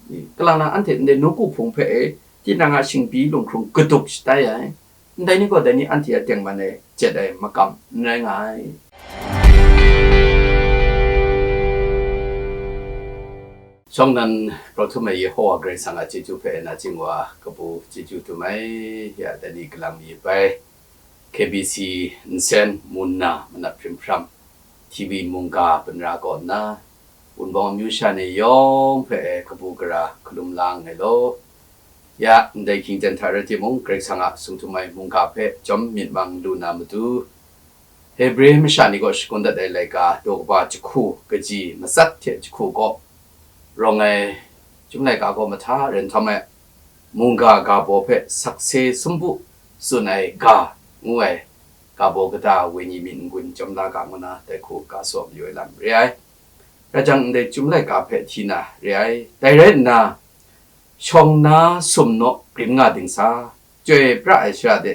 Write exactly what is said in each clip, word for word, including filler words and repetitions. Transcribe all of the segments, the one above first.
Kalang na anhte ndai nawku hpung hpe e, tinang a shingpyi lunghkrung gaduk shatai ai, ndai ni gaw dai ni anhte a tengman e jet ai makam n rai nga ai. Shawng nnan grau htum ai Yehowa Karai Kasang a chyeju hpe nachying wa kabu chyeju dum ai, ya dai ni kalang mi bai, K B C nsen, Munna, Manat Hprim Hpram, T V mungga, Panra kaw nna, Wunpawng amyu sha ni yawng hpe kabu gara hkalum la nngai law. Ya, ndai hkying ten hta rai timung, Karai Kasang a sung htum ai mungga hpe chyawm myit mang lu na matu, Hebre masha ni kaw shakun dat ai laika daw kaba jahku kaji matsat hte jahku kaw rawng ai Chyum laika kaw mahta ren htawm ai mungga ga baw hpe sakse sumpu tsun ai ga ngu ai ga baw kata wenyi myit n-gun chyawm la ga ngu na dai hku ga saw mayu ai lam re ai. Rai jang, ndai Chyum laika hpe hti na re ai. Dai rai nna, shawng nna sum naw grin nga dingsa, chyoi pra ai shara de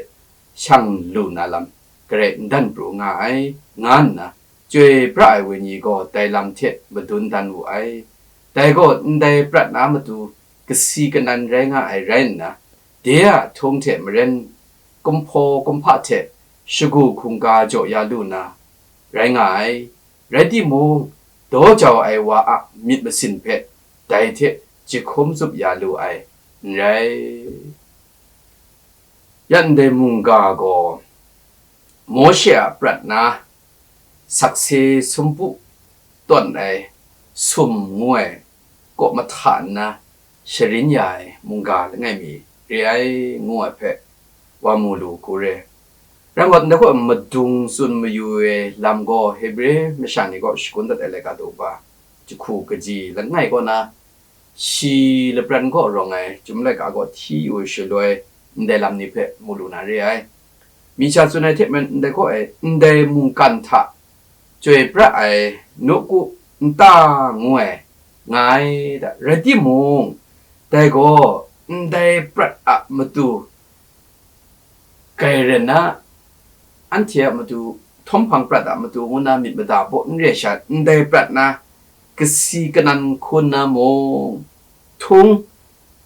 shang lu na lam garai n dan pru nga ai, nga nna, chyoi pra ai wenyi gaw dai lam hte madun dan wu ai. Dai gaw ndai prat na matu kasi kanan rai nga ai rai nna, de a htung hte maren kumhpaw kumhpa hte shagu hkungga jaw ya lu na rai nga ai. Rai timung, daw jau ai wa a myit masin hpe dai hte jahkum zup ya lu ai n rai. Ya ndai mungga gaw Mawshe a prat na sakse sumpu tawn ai sum ngu ai kaw mahta nna sharin ya ai mungga langai mi re ai ngu ai hpe wa mu lu hku re. Rai ngut ndai kaw madung tsun mayu ai lam gaw Hebre masha ni kaw shakun dat ai laika daw kaba jahku kaji langai kaw na, shi lapran kaw rawng ai Chyum laika kaw hti yu shaloi ndai lam ni hpe mu lu na re ai. Mi sha tsun ai hte maren ndai kaw e, ndai mungkan hta chyoi pra ai nawku nta ngu ai nga ai da. Rai timung, dai gaw ndai prat a matu grai ren na, anhte a matu, htawm hpang prat a matu ngu na myit mada baw n re sha, ndai prat na kasi kanan hkun na mung, htung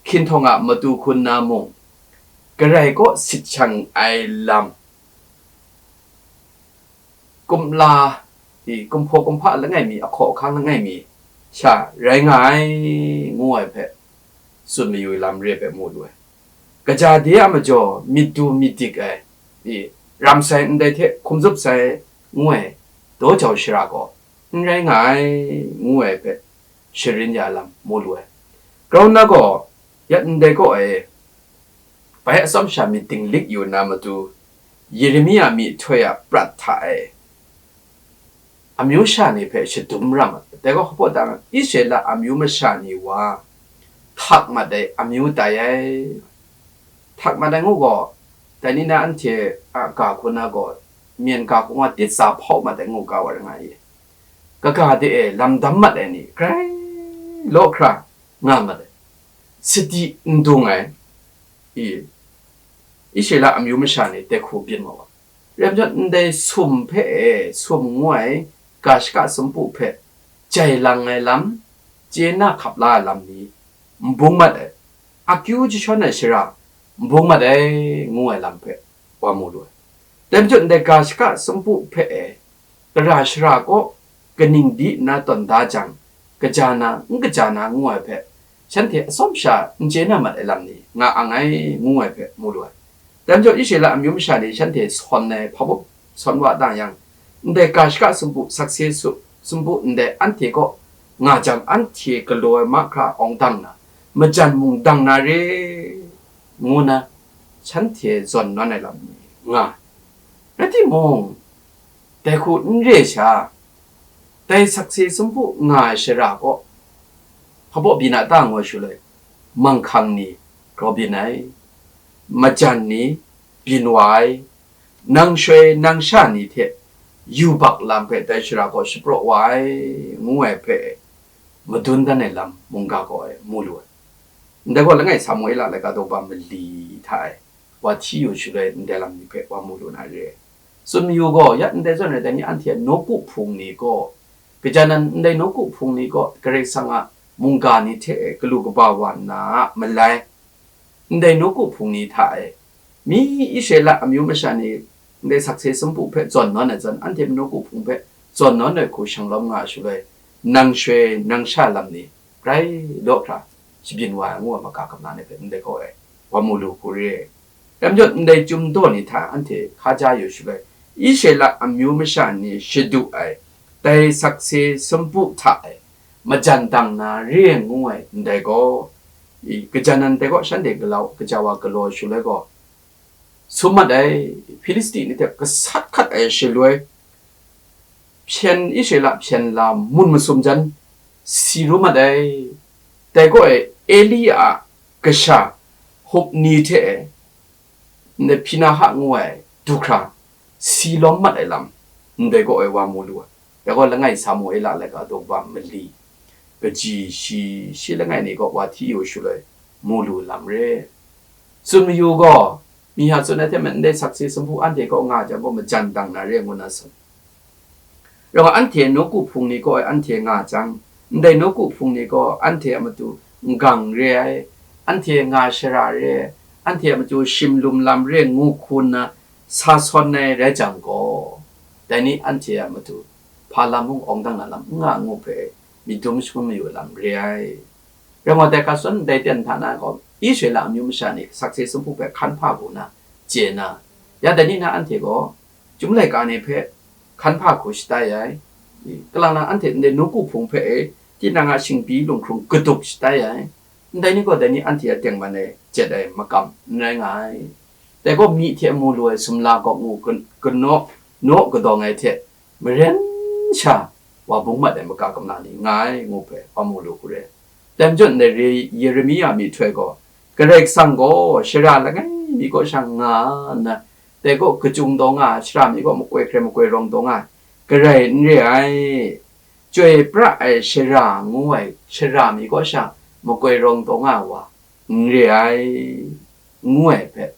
hkinhtawng a matu hkun na mung, Karai kaw sit shang ai lam, kumla, i, kumhpaw kumhpa langai mi, ahkaw ahkang langai mi sha rai nga ai, ngu ai hpe tsun mayu ai lam re ai hpe mu lu ai. Kaja de a majaw myit du myit dik ai, i, ram sai ndai hte hkum zup sai ngu ai daw jau shara gaw n rai nga ai, ngu ai hpe sharin ya lam mu lu ai. Grau nna gaw, ya ndai kaw e, bai atsawm sha myit dinglik yu na matu, Yeremia myihtoi a prat hta e, amyu sha ni hpe shadum ra mat. Dai gaw hpaw dang, Israela amyu masha ni wa htak mat ai amyu tai ai. Htak mat ai ngu gaw, dai ni na anhte a ga hku na gaw, myen ga hku nga tit tsa hpau mat ai ngu ga wa ra nga i. Kaga de e lam dam mat ai ni grai law hkra nga mat ai, sadi n dung ai, i, Israela amyu masha ni dai hku byin mat wa. Rai majaw, ndai sum hpe e, sum ngu ai ga shaka sumpu hpe jai lang ai lam, chye na hkap la ai lam ni n bung mat ai, akyu jashawn ai shara n bung mat ai, ngu ai lam hpe wa mu lu ai. Dai majaw, ndai ga shaka sumpu hpe e, gara shara kaw kaning di nna tawn da jang, kaja na, n kaja na ngu ai hpe, shanhte atsawm sha n chye na mat ai lam ni nga ang ai, ngu ai hpe mu lu ai. Dai majaw, Israela amyu masha ni shanhte sawn ai hpa bup sawn wa tang yang, ndai ga shaka sumpu, sakse su, sumpu ndai anhte kaw nga jang, anhte galaw ai mahkra awng dang na, majan mung dang na re, ngu na, shanhte zawn nawn ai lam ni nga ai. Rai timung, dai hku n re sha, dai sakse sumpu nga ai shara kaw, hpa baw byin a ta ngu ai shaloi, manghkang ni grau byin ai, majan ni byin wa ai, nang shoi nang sha ni hte yubak lam hpe dai shara kaw shapraw wa ai, ngu ai hpe madun dan ai lam mungga gaw e mu lu ai. Ndai gaw langai Samuela laika daw kaba mali hta e wa hti yu shaloi ndai lam ni hpe wa mu lu na re ai. Tsun mayu gaw, ya ndai zawn rai dai ni anhte a nawku hpung ni gaw, kaja nan ndai nawku hpung ni gaw Karai Kasang a mungga ni hte galu kaba wa nna a malai, ndai nawku hpung ni hta e, mi Israela amyu masha ni ndai sakse sumpu hpe zawn nawn ai zawn, anhte nawku hpung hpe zawn nawn ai hku shanglawm nga ai shaloi, nang shoi nang sha lam ni grai law hkra shabyin wa ai ngu ai maga kamla ni hpe ndai gaw e wa mu lu hku re. Dai majaw, ndai chyum daw ni hta anhte hkaja yu shaloi, Israela amyu masha ni shadu ai dai sakse sumpu hta e majan dang na re ai ngu ai ndai gaw, i, kajan nan dai gaw shanhte galau, kaja wa galaw shaloi gaw, sum mat ai, Hpilisti ni hte gasat hkat ai shaloi, hpyen Israela hpyen la mun masum jan, si ru mat ai. Dai gaw e, Eli a kasha Hopni hte e, ndai Hpinaha ngu ai du hkra si lawm mat ai lam, ndai gaw e wa mu lu ai. Dai gaw langai Samuela laika daw kaba mali kaji shi shi langai ni gaw wa hti yu shaloi mu lu lam re. Tsun mayu gaw, mi ha tsun ai hte maren ndai sakse sumpu anhte kaw nga jang gaw majan dang na re ngu na tsun. Rau anhte nawku hpung ni kaw e anhte nga jang, ndai nawku hpung ni gaw anhte a matu n-gang re ai, anhte nga shara re ai, anhte a matu shim lum lam re ngu hku nna sa sawn ai rai jang gaw, dai ni anhte a matu hpa lam mung awng dang na lam n nga ngu hpe myit dum shangun mayu lam re ai. Rai ngut ai, hka zawn ndai ten hta na gaw, Israela amyu masha ni sakse sumpu hpe hkan hpa hku na chye na, ya dai ni na anhte gaw, Chyum laika ni hpe hkan hpa hku shatai ai. Kalang na anhte ndai nawku hpung hpe e, tinang a shingbi lunghkrung kadup shatai ai. Ndai ni gaw dai ni anhte a tengman e jet ai makam n rai nga ai. Dai gaw myi hte mu lu ai sumla gaw ngu kan-, kanaw naw kadawng ai hte maren sha wa bung mat ai maga kamla ni nga ai ngu hpe wa mu lu hku re. Dai majaw ndai re Yeremia myihtoi gaw, Karai Kasang gaw shara langai mi kaw sha nga nna, dai gaw kachyung taw nga ai, shara mi gaw makoi hkrai makoi rawng taw nga ai, Karai n re ai, chyoi pra ai shara ngu ai shara mi kaw sha makoi rawng taw nga ai wa n re ai, ngu ai hpe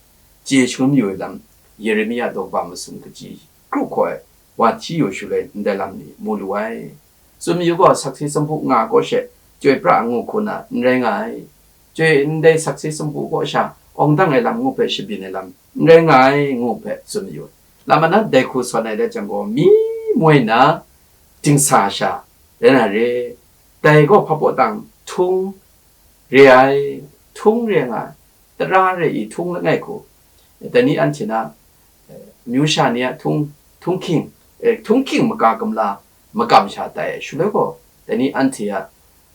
chye shangun mayu ai lam, Yeremia daw kaba masum kaji kru hkaw ai wa hti yu shaloi ndai lam ni mu lu ai. Tsun mayu gaw, sakse sumpu nga gaw she chyoi pra ai ngu hku na n rai nga ai. Chyoi ndai sakse sumpu kaw sha awng dang ai lam ngu hpe shabyin ai lam n rai nga ai ngu hpe tsun mayu ai. Lam ana dai hku sawn ai rai jang gaw, mi moi na dingsa sha rai na re. Dai gaw hpa baw tang htung re ai, htung re nga ai, tara re i htung langai hku, dai ni anhte na, eh, myu sha ni a htung, htung hking, eh, htung hking maga gamla makam sha tai ai shaloi gaw, dai ni anhte a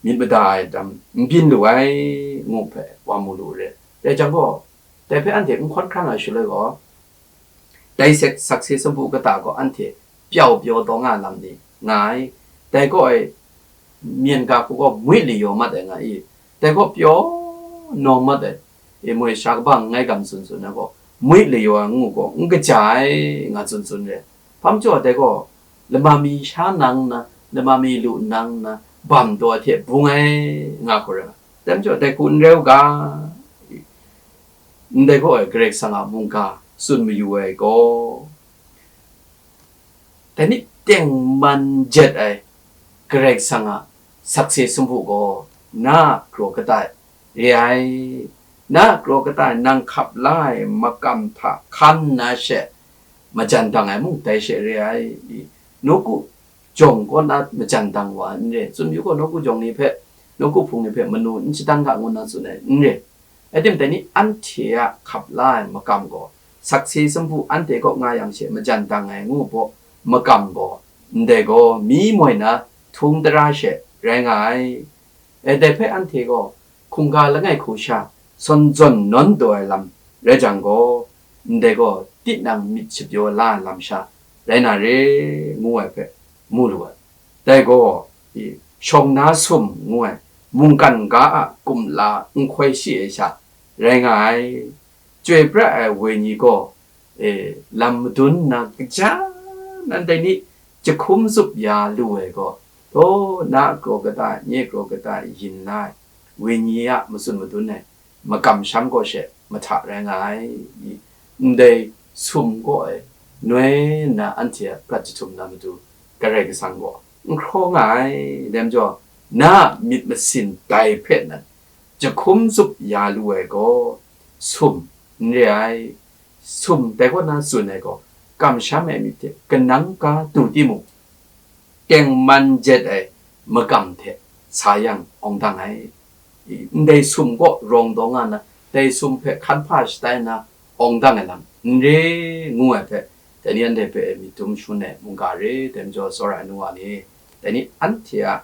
myit mada ai lam n byin lu ai, ngu hpe wa mu lu re. Rai jang gaw, dai hpe anhte n hkawn hkrang ai shaloi gaw, dai sek sakse sumpu kata gaw anhte pyau pyaw taw nga lam ni nga ai. Dai gaw ai, myen ga hku gaw mui layaw mat ai nga i, dai gaw pyaw nawng mat ai, e moi sha kaba n ngai gam tsun tsun ai gaw, mui layaw ai ngu gaw n kaja ai nga tsun tsun re. Hpa majaw dai gaw lama mi sha nang nna, lama mi lu nang nna, bam taw ai hte bung ai nga hku rai nga. Dai majaw dai hku n rai u ga, ndai gaw ai Karai Kasang a mungga tsun mayu ai gaw, dai ni tengman jet ai Karai Kasang a sakse sumpu gaw na a kraw kata e re ai, na a kraw kata e nang hkap la ai makam hta hkan nna she majan dang ai mung dai she re ai. Nawku jawng kaw na majan dang wa ai n re. Tsun yu gaw, nawku jawng ni hpe, nawku hpung ni hpe manu n shadang ga ngu na tsun ai n re. Rai timung, dai ni anhte a hkap la ai makam gaw, sakse sumpu anhte kaw nga yang she majan dang ai ngu baw makam gaw, ndai gaw mi moi na htung tara she rai nga ai. E, dai hpe anhte gaw hkungga langai hku sha sawn zawn nawn taw ai lam rai jang gaw, ndai gaw tinang myit shapyaw la ai lam sha rai na re, ngu ai hpe mu lu ai. Dai gaw, i, shawng na sum ngu ai mungkan ga a kumla n hkoi shi ai sha rai nga ai. Chyoi pra ai wenyi gaw, e, lam madun nna kaja nan dai ni jahkum zup ya lu ai gaw, taw na a kraw kata, nye kraw kata yin la ai wenyi a matsun madun ai makam sham gaw she mahta rai nga ai. Ndai sum gaw e noi nna anhte a prat jahtum na matu Karai Kasang gaw n hkraw nga ai. Dai majaw, Na a myit masin dai hpe nan jahkum zup ya lu ai gaw, sum n re ai. Sum dai kaw na tsun ai gaw, kamsham ai myit hte kanang ga du timung, tengman jet ai makam hte sa yang awng dang ai. Ndai sum gaw rawng daw nga na, dai sum hpe hkan hpa shatai na awng dang ai lam n re, ngu ai hpe, dai ni anhte hpe myit dum shangun ai mungga re, dai majaw tsawra ai nu wa ni, dai ni anhte a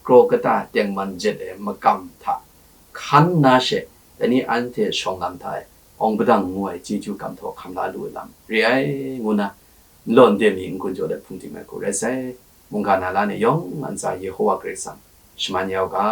kraw kata tengman jet ai makam hta hkan na she, dai ni anhte shawng lam hta e awng padang ngu ai chyeju kam htaw hkam la lu ai lam re ai, ngu na nlaw nde mi n-gun jaw let hpung ting ai hku rai sai. Mungga na la ni yawng a ntsa Yehowa Karai Kasang shaman ya u ga.